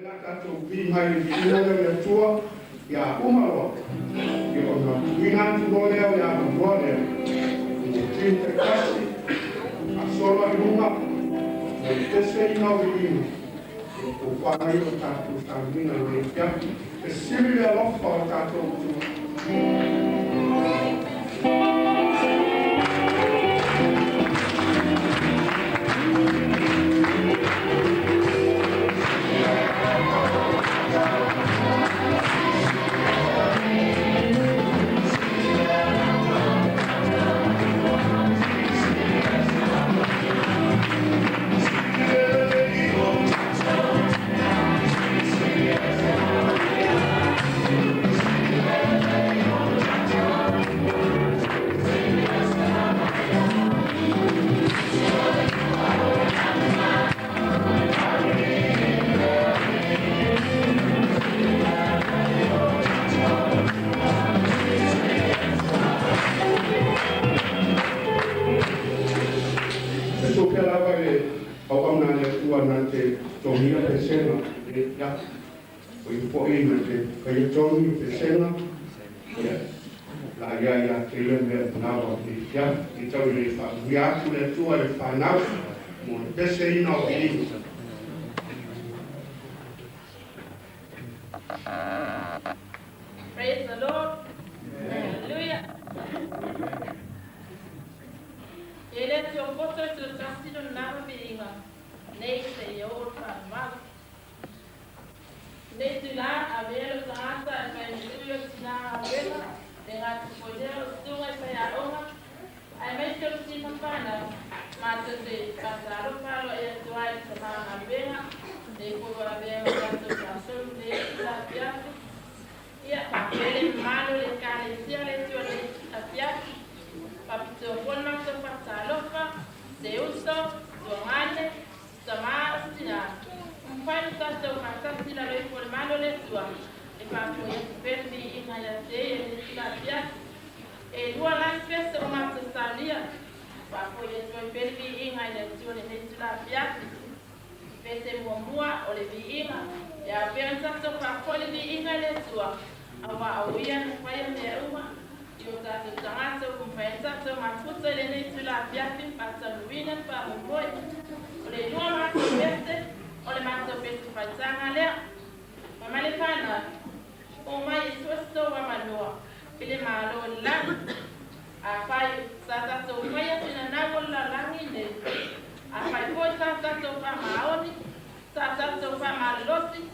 Le a tatou vii mai i le viiga lea o le Atua, ia uma loa, ia ona tuuina atu loa lea o le avanoa lea mo team taitasi faasolo ai luga mo le peseina o viiga o fuafuaga ia o tatou sauniga i lenei afiafi. Fesili le alofa o tatou Atua. E tupea lava i le auauna a le Atua na te totogia pesega i lenei afiafi. O ia foi na te faia tonu i pesega, ia, la ia ia te ia mea manawa i lenei afiafi. I tau i le faamanuia atu le Atua i le fanau mo le peseina o viiga. Praise the Lord. Hallelujah. E le te o poto i te tasi no nama viiga, nei se i o o whaamau. Nei tu la a vea lo tagata e fai me ui o tina a wena, e ngā tupoinea o tunga i whai a onga, ai mai te o tima whanau, mātou te whasaro whalo e atua i te maa venga, e kua a vea o tātou tāsolu le la fiafi. Ia, whapele malo le kale sia le tua le afiafi, whapito pon mātou whatalofa, te uso, tuangane, tama o tina. Umfai no tātou whatasi la loi po le malo le tua, e whapio ia te pere mi inga ia te e le tula afiafi. E lua lan pese o mātou saunia, whapio ia tua i pere mi inga ia tua le nei tula afiafi. Pese mua mua o le viiga, e a pere tātou whapio le viiga le tua, a wa au ia na whaia mea uma, i o tātou tagata o kumwhai tātou mafuta le nei tula afiafi, pātaluina, pāmomoi. O le lua mātou pese, o le mātou pese whaitanga lea. Mamale whānau, o mai i suasto wa manoa, i le malo lani. A whai sa tātou whaia tina nau o la langi nei. A whai poi sa tātou wha maoni, sa tātou wha malolosi,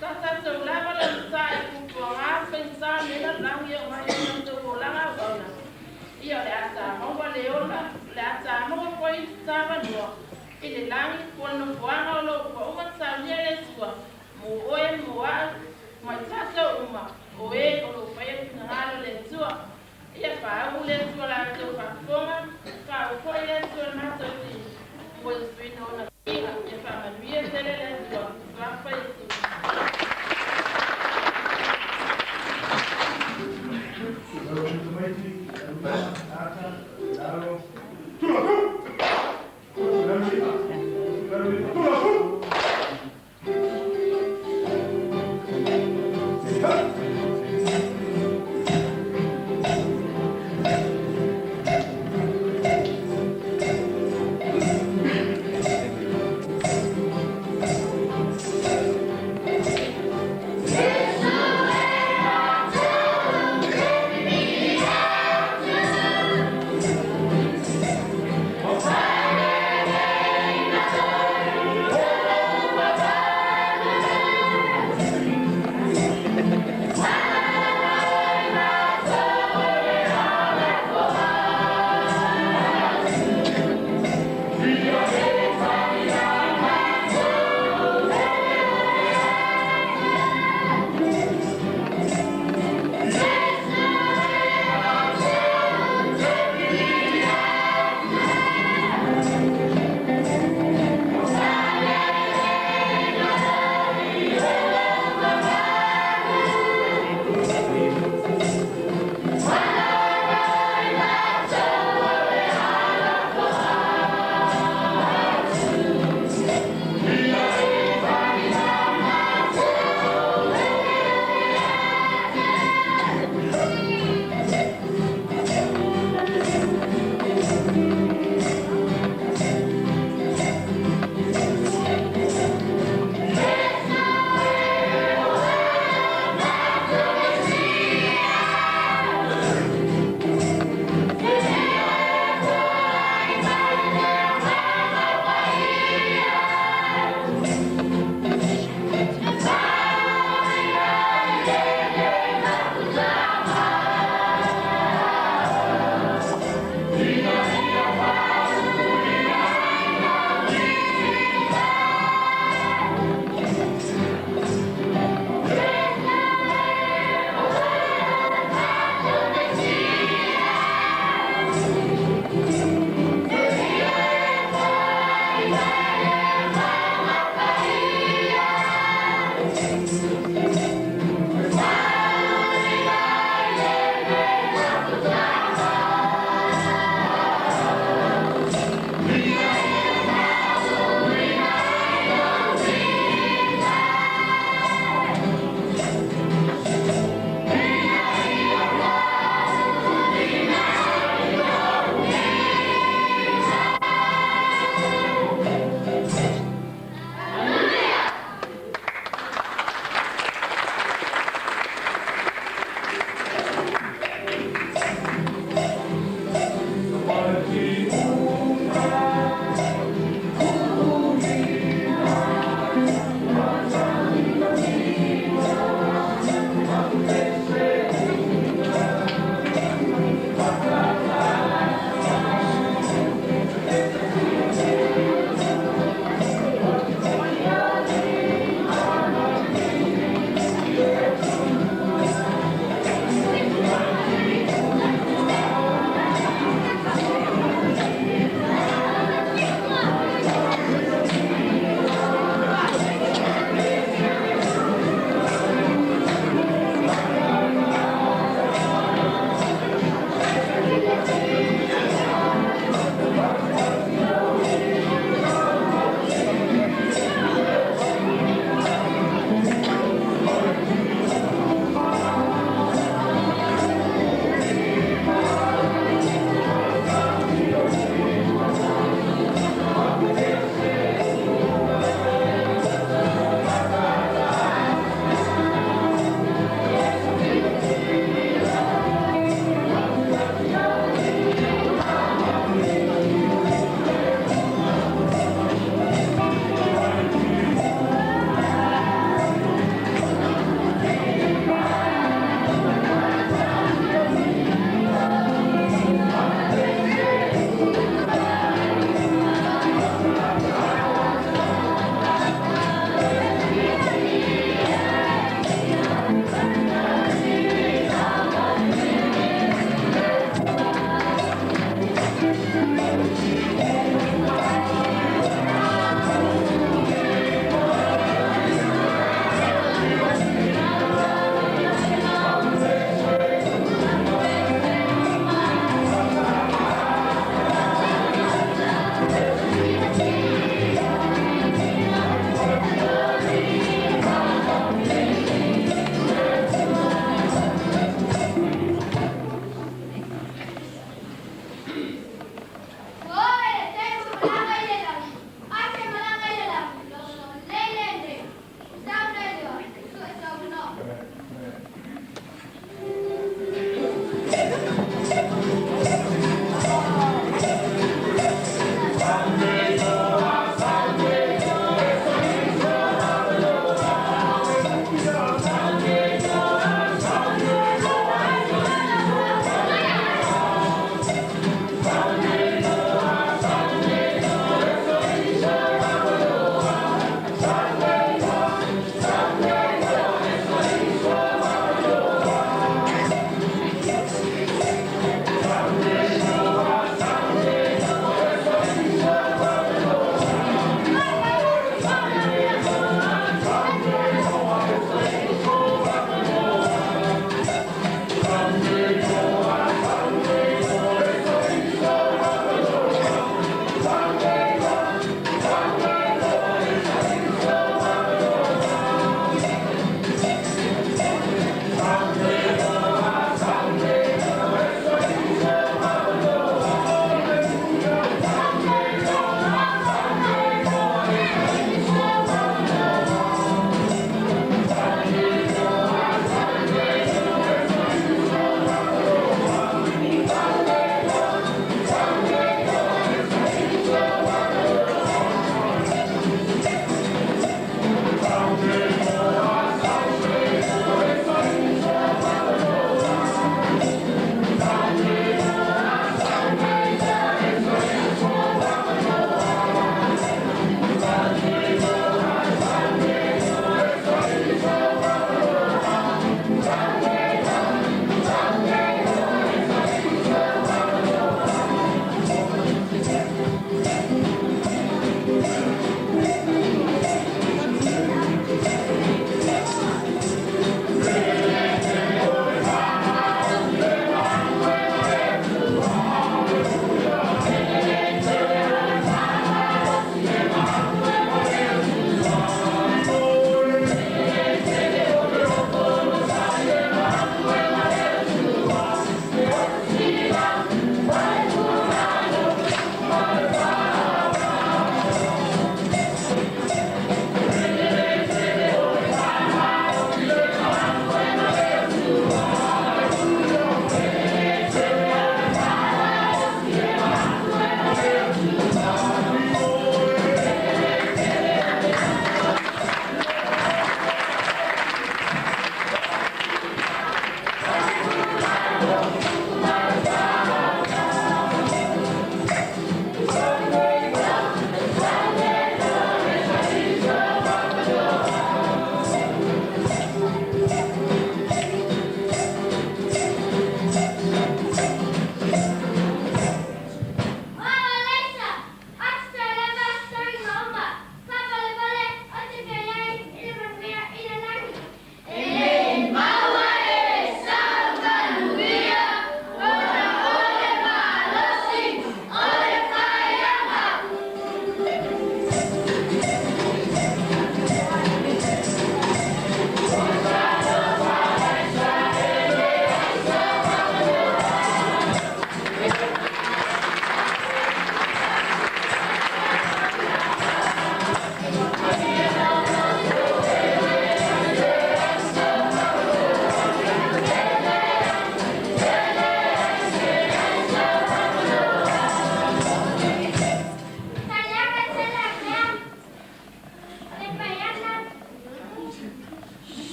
sa tātou lava le sa e kupua ngā whai sa mena langi o mai o tātou o langa o ona. Ia o le ata maua le ola, le ata maua poi sa vanua. I le langi, pono puanga o lo ua uma saunia le sua, mo oe mo au, mai tātou uma, o e o lo whaia pinangalo le tua. Ia whaau le tua la tau whafonga, whaau poi le tua mātou ti, mo le suina o na inga, ia whaamanuia tele le tua, whawhai tu.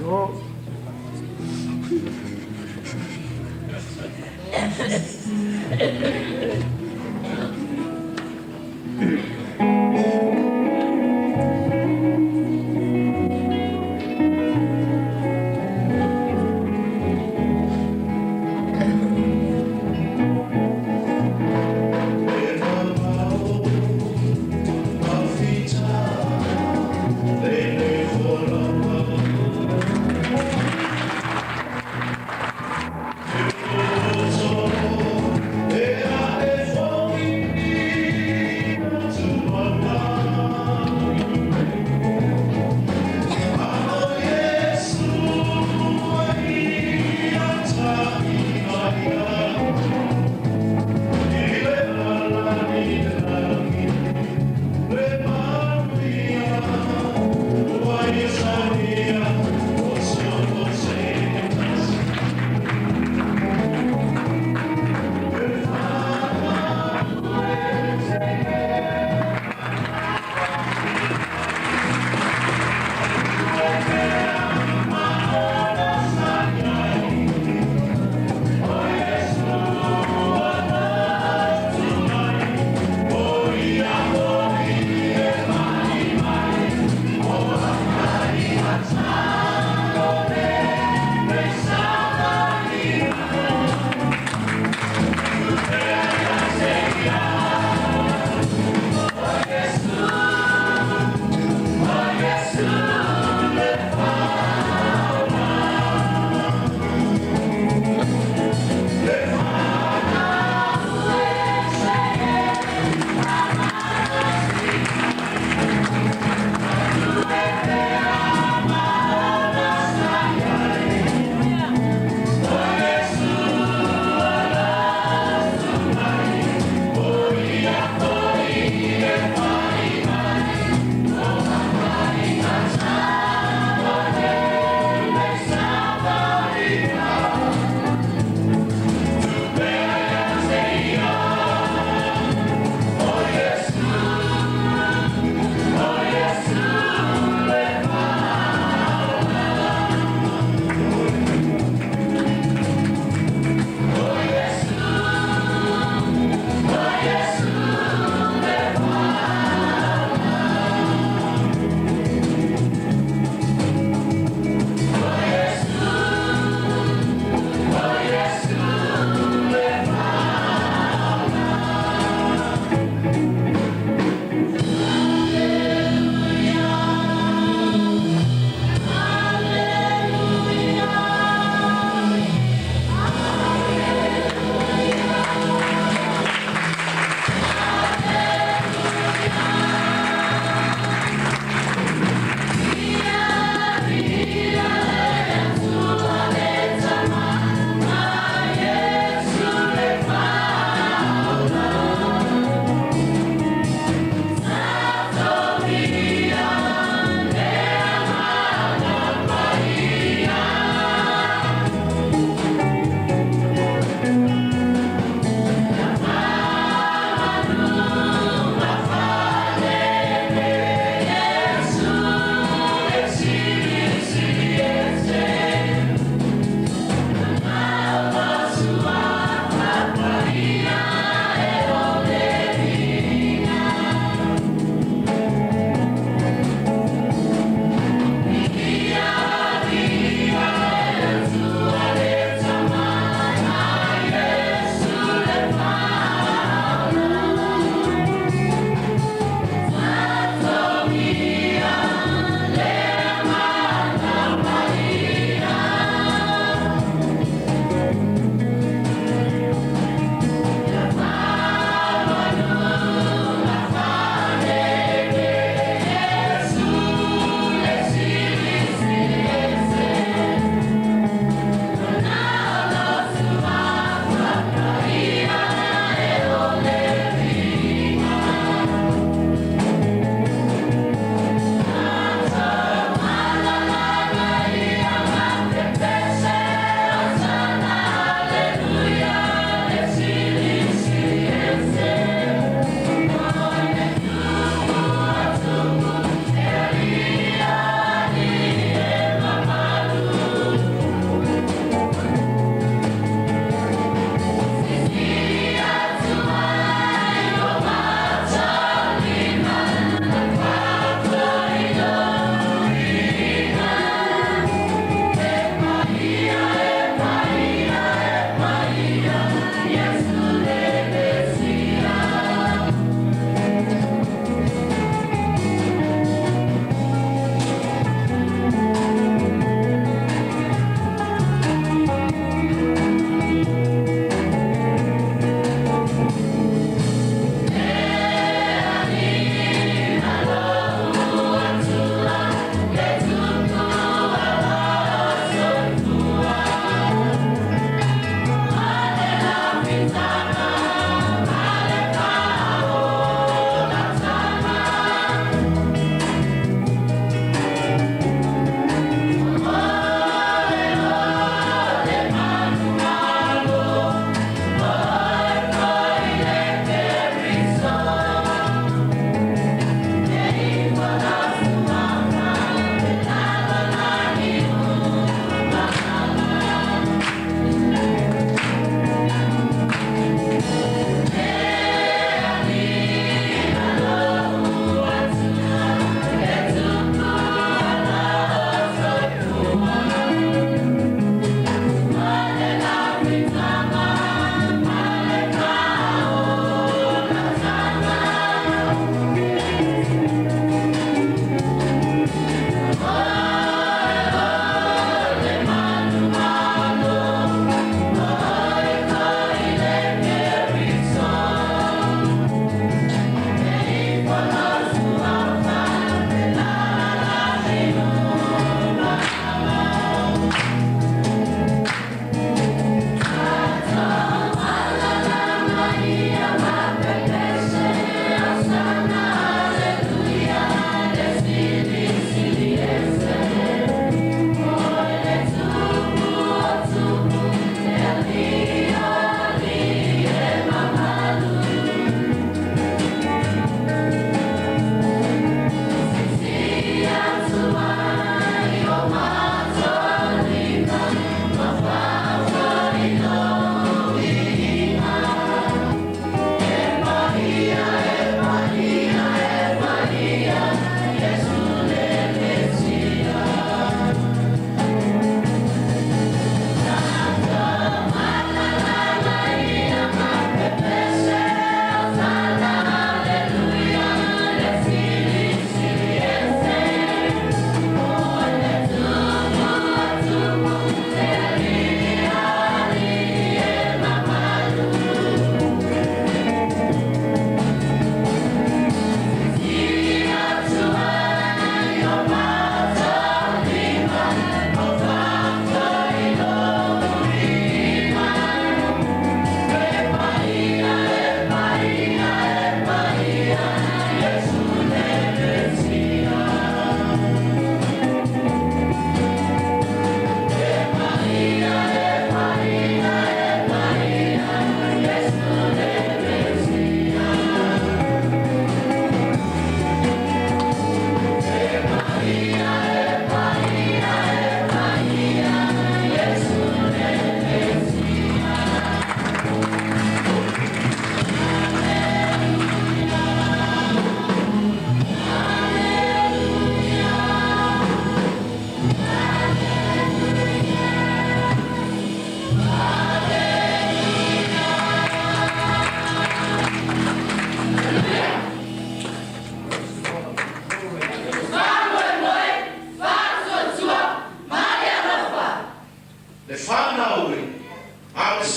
Malo.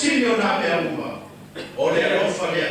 sili o nā mea uma, o le alofa lea.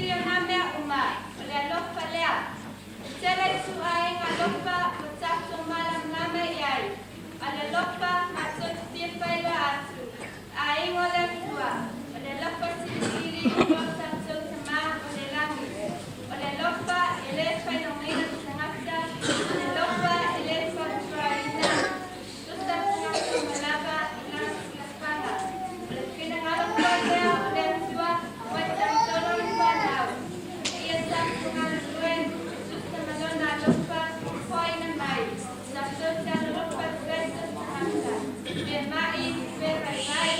Silisili o nā mea uma, o le alofa lea. E tele ituaiga alofa ua tatou malamalama i ai, a o le alofa matou te fia faailoa atu, aiga o le Atua, o le alofa silisili i lo tatou Tamā o le lagi. O le alofa e le faailogaina se tagata, o le alofa e le fautuaina tusa tagata uma lava i lana silafaga. O le finagalo foi lea o le Atua mo i tatou lona fanau, ina ia tatou galulue e tusa ma lona alofa foaiina mai, tatou te alolofa atu ai i so o se tagata, pe ma'i, pe vaivai,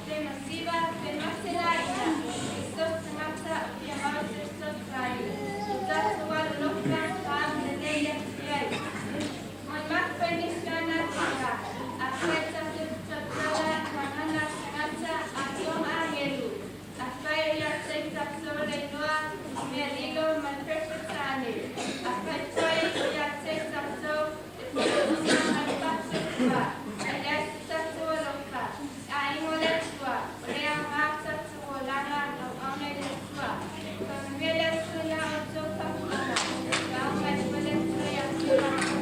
pe mativa, pe matelaina, i so o se tagata o fia maua se fesoasoani, ia tatou alolofa ma agalelei atu i ai. Molimau foi nisi o ana atiga, afai tatou te tautala i gagana a tagata atoa ma agelu, afai o ia te i tatou le igoa mea lilo ma le Peretane, afai foi o ia te i tatou le pulenusa ma le faatuatua, ae leai se tatou alofa, e aiga o le Atua, o le aoga o tatou olaga auauna i le Atua. Faamanuia le Atua iā outou faafofoga, faaoo mai foi le Atua ia te matou.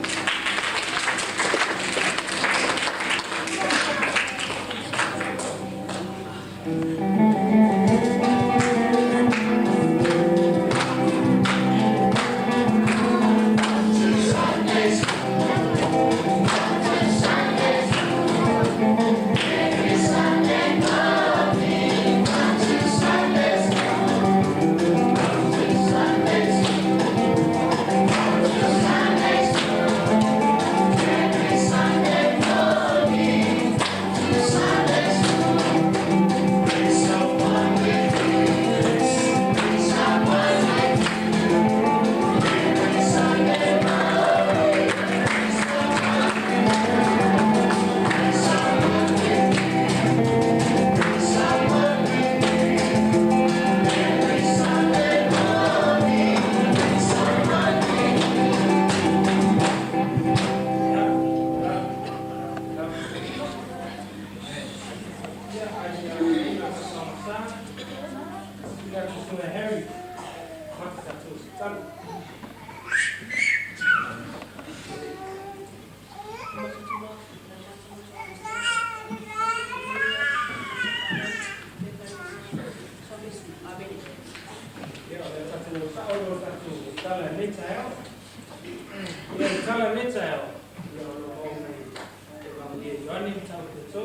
Ia, ai ia sa ia susuga Harry, mata tatou tatalo. Ia, o le tatou sao o tatou tala i lenei taeao. Ia, le tala i lenei taeao, ia o lo o maua mai le Evagelia Ioane mataupu e 3,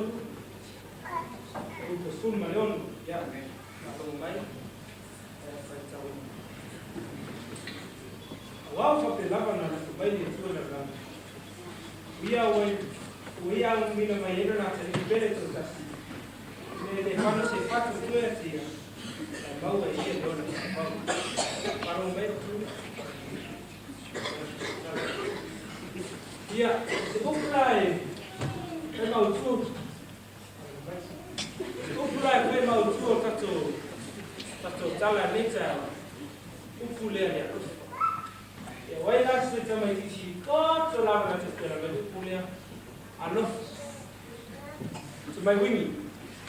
e upu 16. Ia, faalogo mai, e faitauina. Auā ua faapea lava ona alofa mai le Atua i le lalolagi, ua ia aumaina mai ai lona atalii pele toatasi, ina ia le fano se faatuatua ia te ia, ae maua e ia le ola faavavau. Faalogo mai le Ia, o se upu la e fai mautu, se upu la e fai mautu o tatou tatou tala i lenei taeao, upu lea le alofa. Ia, o ai la se tamaitiiti poto lava na te pela mai le upu lea, alofa. Se mai uini,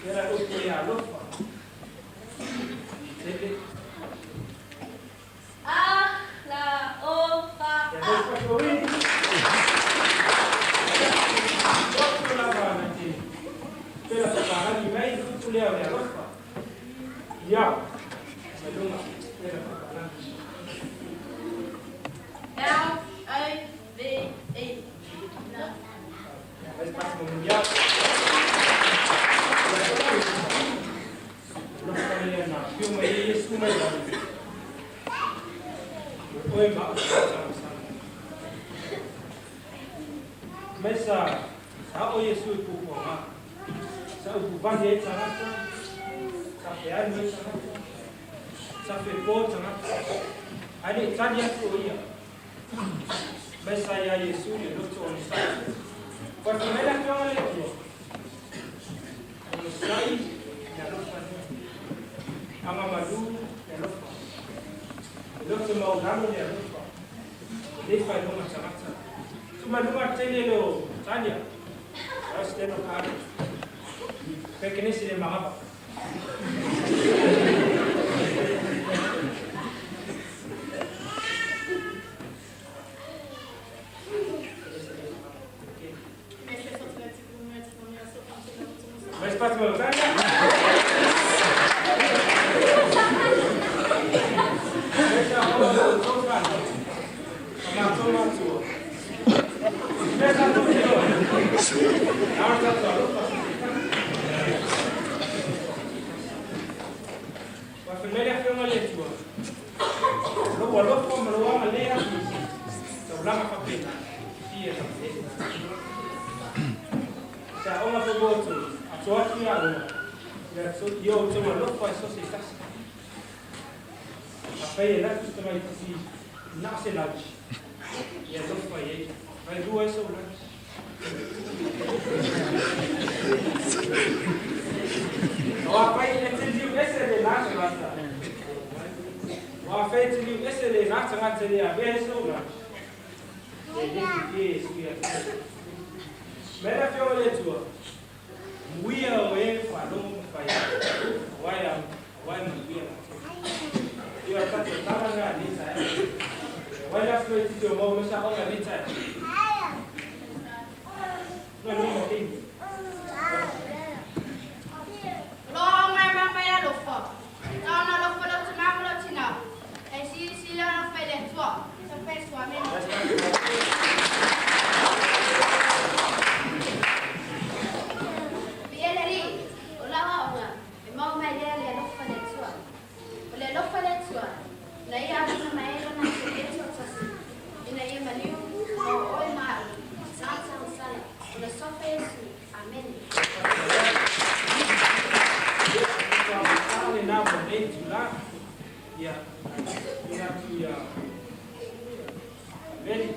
ia la upu lea alofa. Tele. A, la, o, fa, Ia, a. mo le uini. Poto lava na te pela papalagi mai le upu lea o le alofa. Ia, mai luga, pela papalagi. L O V E. Ia, mai se pasi mamuli atu. Alofa lea na afio mai ai Iesu mai lagi. O oe ma au faasagasala. Mai sa sa oo Iesu i puapuaga. Sa upuvahi ai tagata, sa fealu ai tagata, sa fepo tagata. Ae leʻi tali atu o ia. Mai sa iā Iesu le loto onosai. Ua fai mai le Afioga a le Atua, onosai le alofa lea. Agamalu le alofa. Le loto maualalo le alofa. E le faailoga tagata. Tumaluga tele lo Tania. Ao se tele o ka alo. Pekenesi le magava. Lou alofa ma lou agalelei atu i se taulaga faapena fia lelei. Se aoga foi mo outou, ato atu ia aoga, ia outou alofa e so se tasi. Afai e alu atu se tamaitiiti na o se lunch, ia alofa i ai, fai lua ai sou lunch. Aua afai e te liu ese lena tagata, aua afai e te liu ese lena tagata e le avea ai sou lunch, ia e le fiafia Iesu ia te oe. Mai le Afioga i le Atua, muia o e faalogo ma fai aua e aua e manuia latou. Ia o le tatou tala lena i lenei taeao. O ai le aso toeitiiti o maua mai sa aoga i lenei taeao? No luma o taimi. O lo aoga e mama i alofa. Tau ona alofa lou tina ma lou tina. E silisili ona alofa i le Atua. Sa Pesu. Amene. Viia le Alii, o lau aoga, e maua mai lea le alofa le Atua. O le alofa le Atua, na ia auina mai ai Lona Atulia Toatasi, ina ia maliu ma o oe ma a'u, tagata agasala, ona suafa Iesu. Amene. Ia, o le matua lena mo lenei itulā. Ia, tuuina atu ia Meli,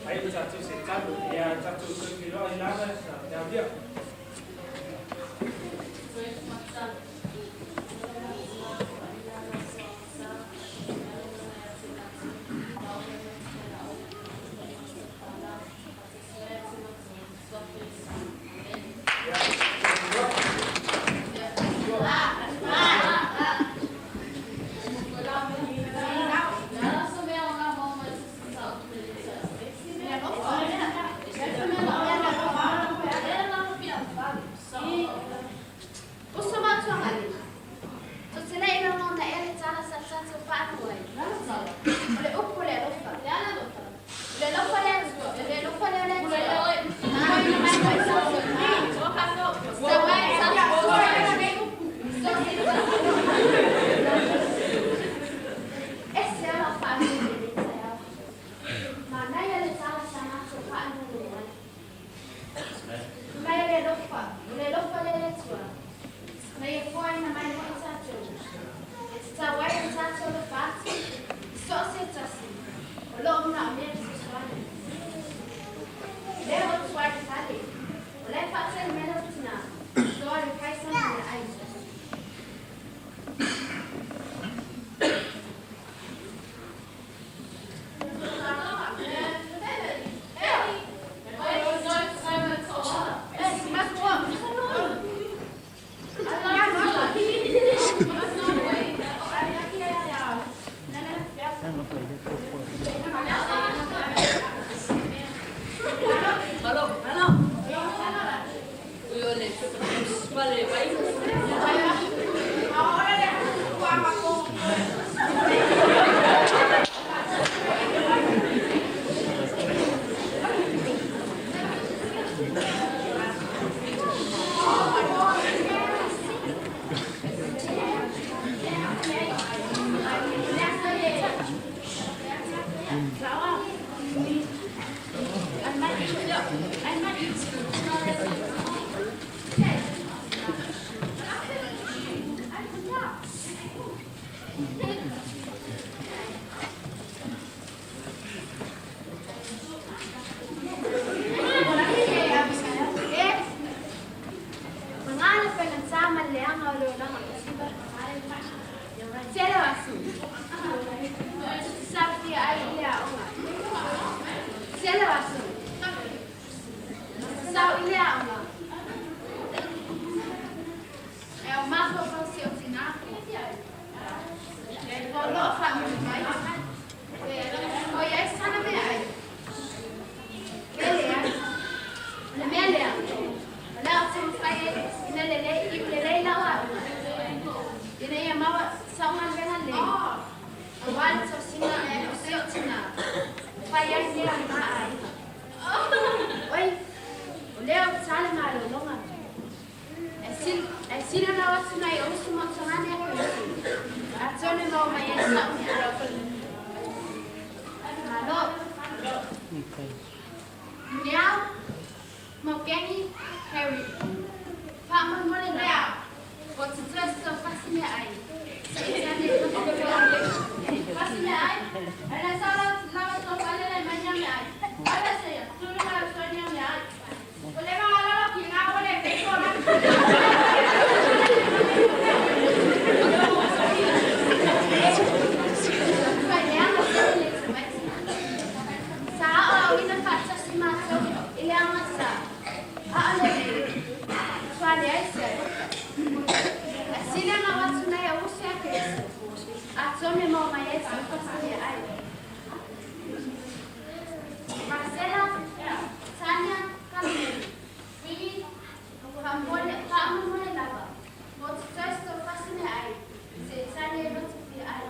ai le tatou se talo, ia tatou toe feiloai lava sa te aulia. Ia, Uso matuagali. Totelei ina ona ea le tala sa tatou faaalu ai. O le upu o le alofa. O le alofa le Atua. O le alofa lea o le Atua. Na auina mai foi tatou. Sau ai tatou so se tasi. Ese ala o faaalu i lenei taeao. Manaia le tala sa matou faalogologo ai. Mai o le alofa, o le alofa lea le Atua, na ia foaina mai moi tatou, e tatau ai ona tatou alofa atu i so o se tasi o lo o manaomia fesoasoani. Lea ua tuai le fale, o la e faatali mai lau tina, toa le fai sana meaai. Paga le faigata ma le leaga o le olaga Tele o aso, sa fia ai i le aoga. Tele o aso, sau i le aoga. E o mafaufau si o tina. O lo o faamuli mai. O i ai sana meaai. Pe leai. O le mea lea, o le a ou taumafai ai ina lelei, iu lelei lau aoga, ina ia maua sau galuega lelei, aua le tausiga o si ou tina, e fai ai mea a lena aiga. Oi, o lea ua ta le malologa. E sili ona o atu nai o uso ma usoga ane a Keriso, atonu e maua mai ai sa'u meaai. Muniao, Maukeni, Harry. Faamolemole lava, ua te toe fasi meaai. Seʻi tane fasi meaai, ae na sa lava tofalele mai nia meaai. Ala se ia, tulu ma la soa nia meaai. O le magalalo ki ngā o le feitona. Faileaga tele le tamaiti. Sa aoaoina faatasi matou i le agatā, a o lenei, matua leai se alofa. Asili ona o atu nai au uso ia Keriso, atoa mea maua mai ai sa fasi meaai. Marcela, Tania, Carmen, Willie, faamolemole lava, mo te toe fasi meaai, se i tane e loto fia ai.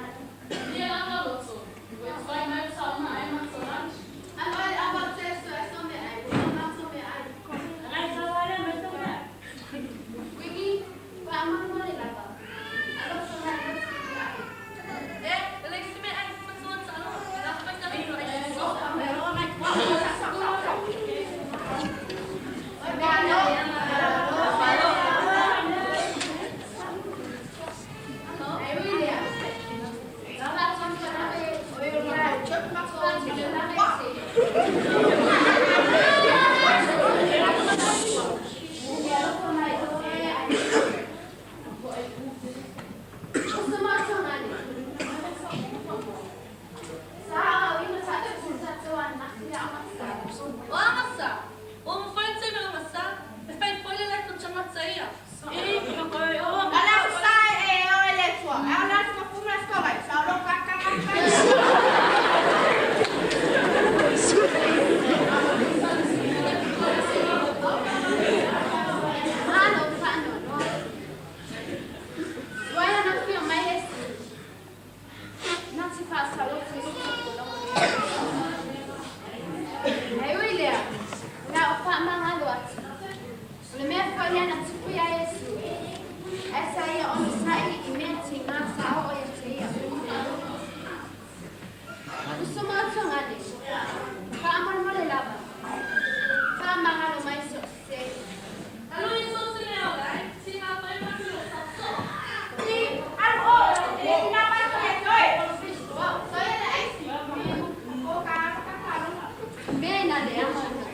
Wiki, faamolemole lava, alofa mai loto fia ai. Ai William, lava Malo faanoanoa. Uai ana fia mai esi. Na te faasaloto i Ai ui lea, o le a ou faamagalo atu. O le mea foi lea na tupu iā Iesu. Ae sa ia onosaʻi i mea tigā sa oo ia te ia. Uso ma Utuagane, faamolemole lava, faamagalo mai so se. Mea ina leaga ona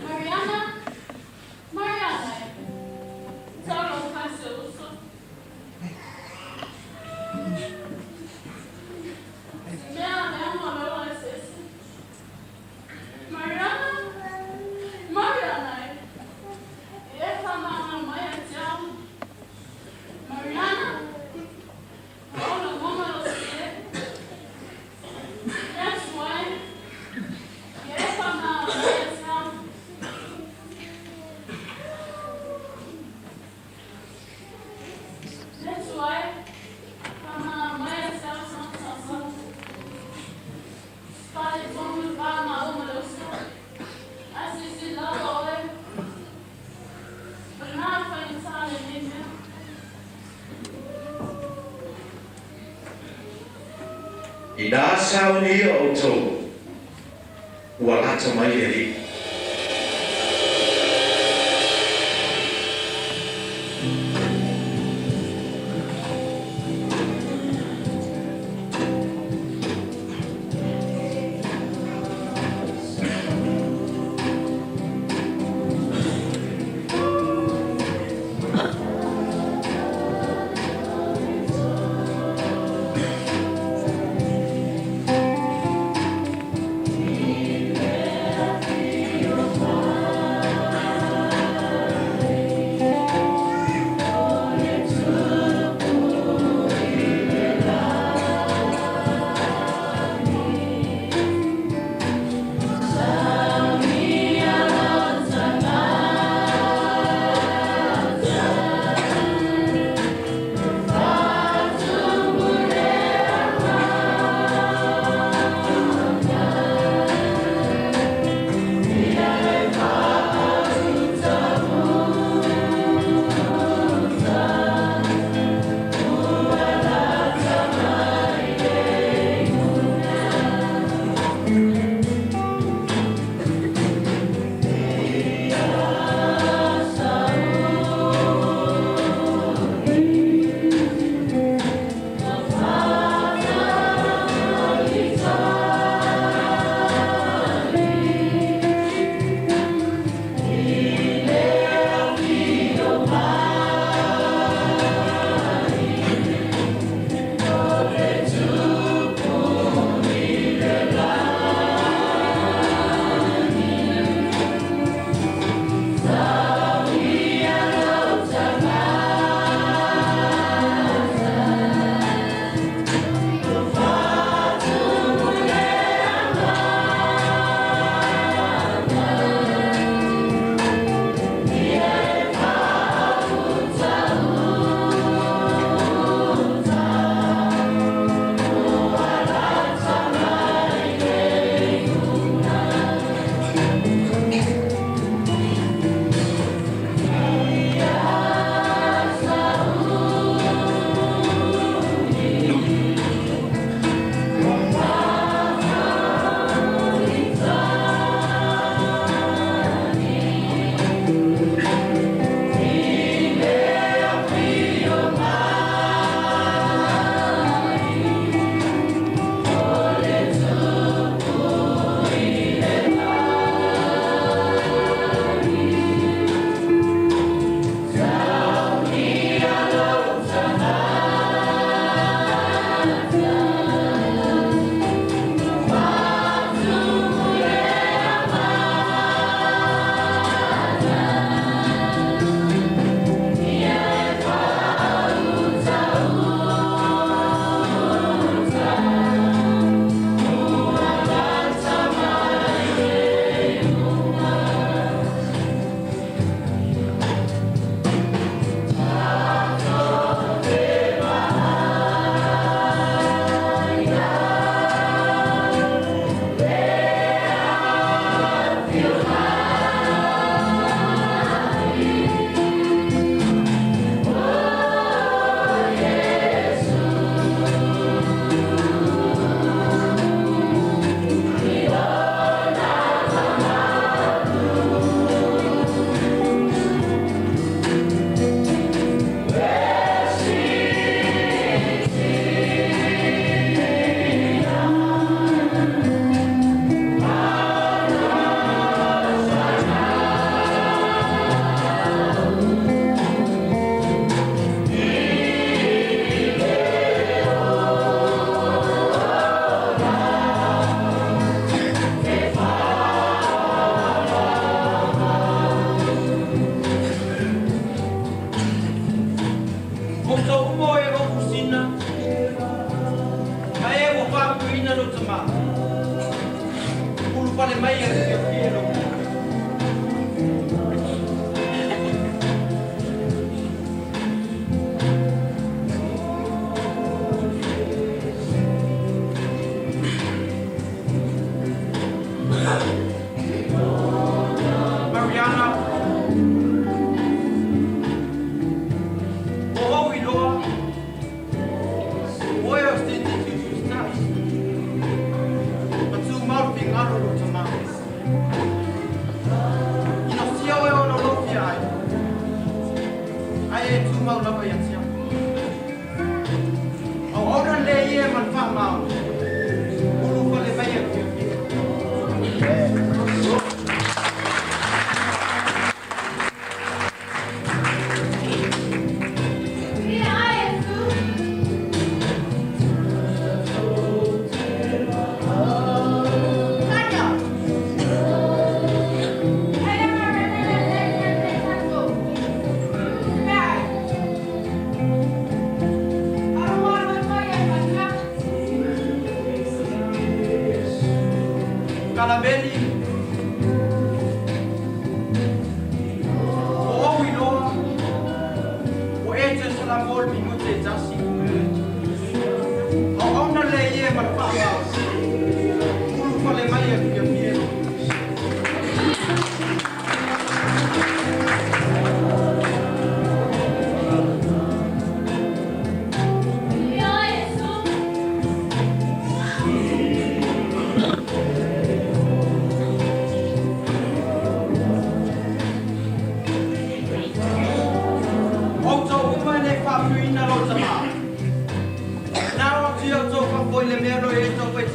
Mariana, Mariana. Inā saunia ʻoutou, ua lata mai le Alii.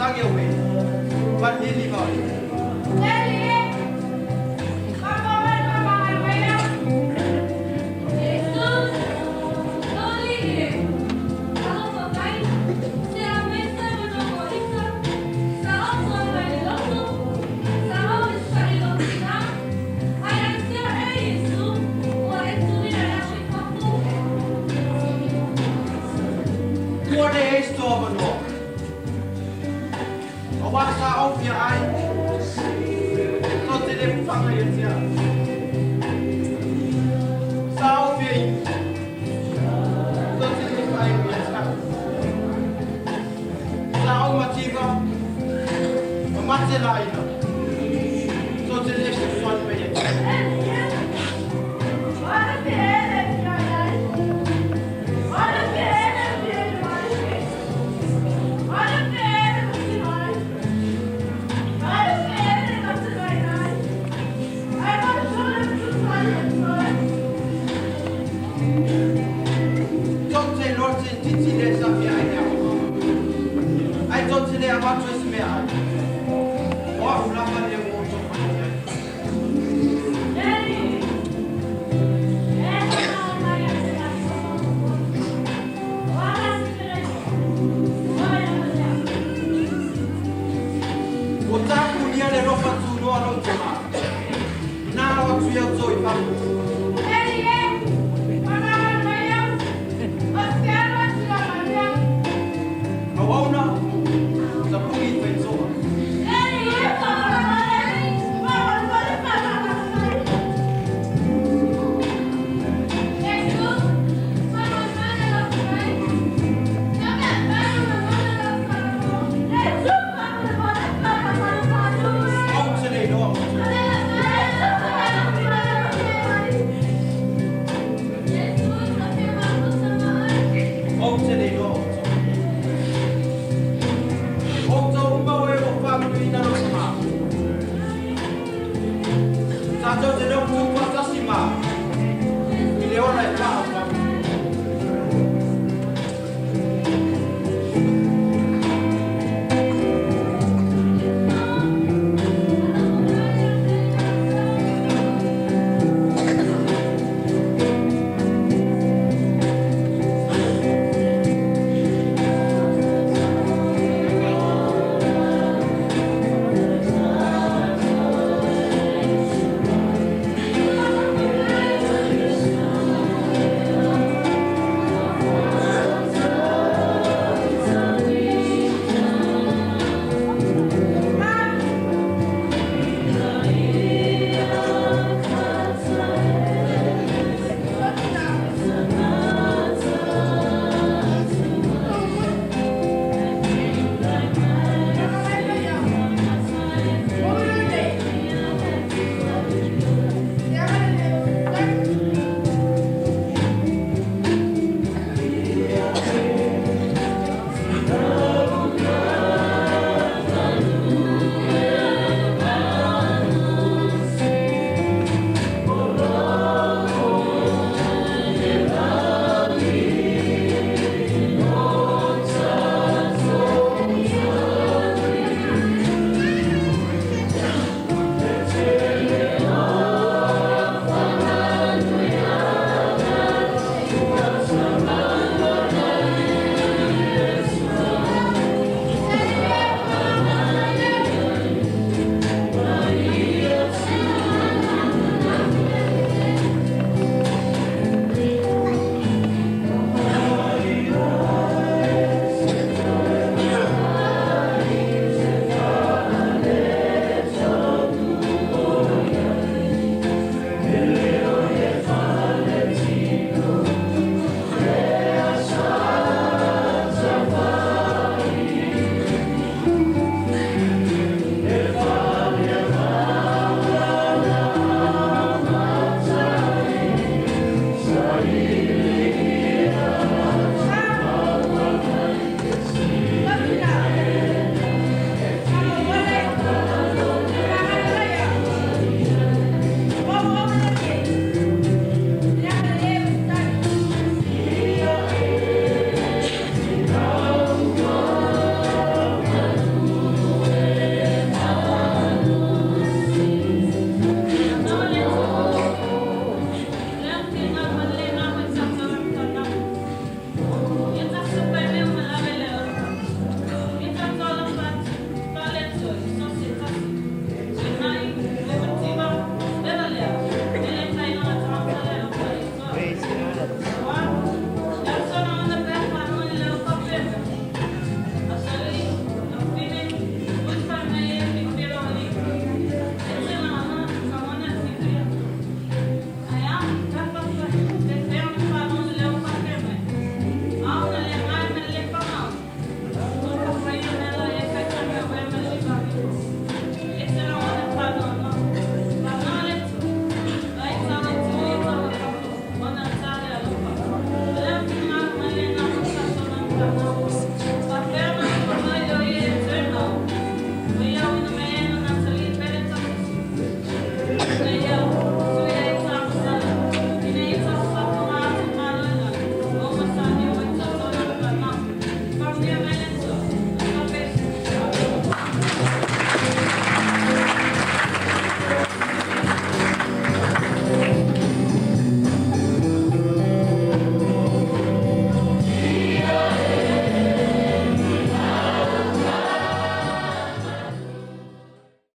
Tangi o e. Panili ma. Tua le eis toa manoa. O wā sa au fia ai. Tō te le whanga i tia. Sa au fia i. Tō te le whanga i tia. Sa au mativa. O mate la ina. Tō te le se whanga i tia. Tō te lote titi le sa fia ai nea. Ai tō te le avatu e se mea ai. O a ulapa le o tō whanga i ai. O tāku nia le rofa tūnoa rau te mā. Nā rawa tui au tō i papu. Au auna, sa pungi i whaitoa. Au te nei noa. Au te nei noa. O tō umau e o whāku i naro sa mā. Tātou te rau tū patasi mā. I le ona e pā.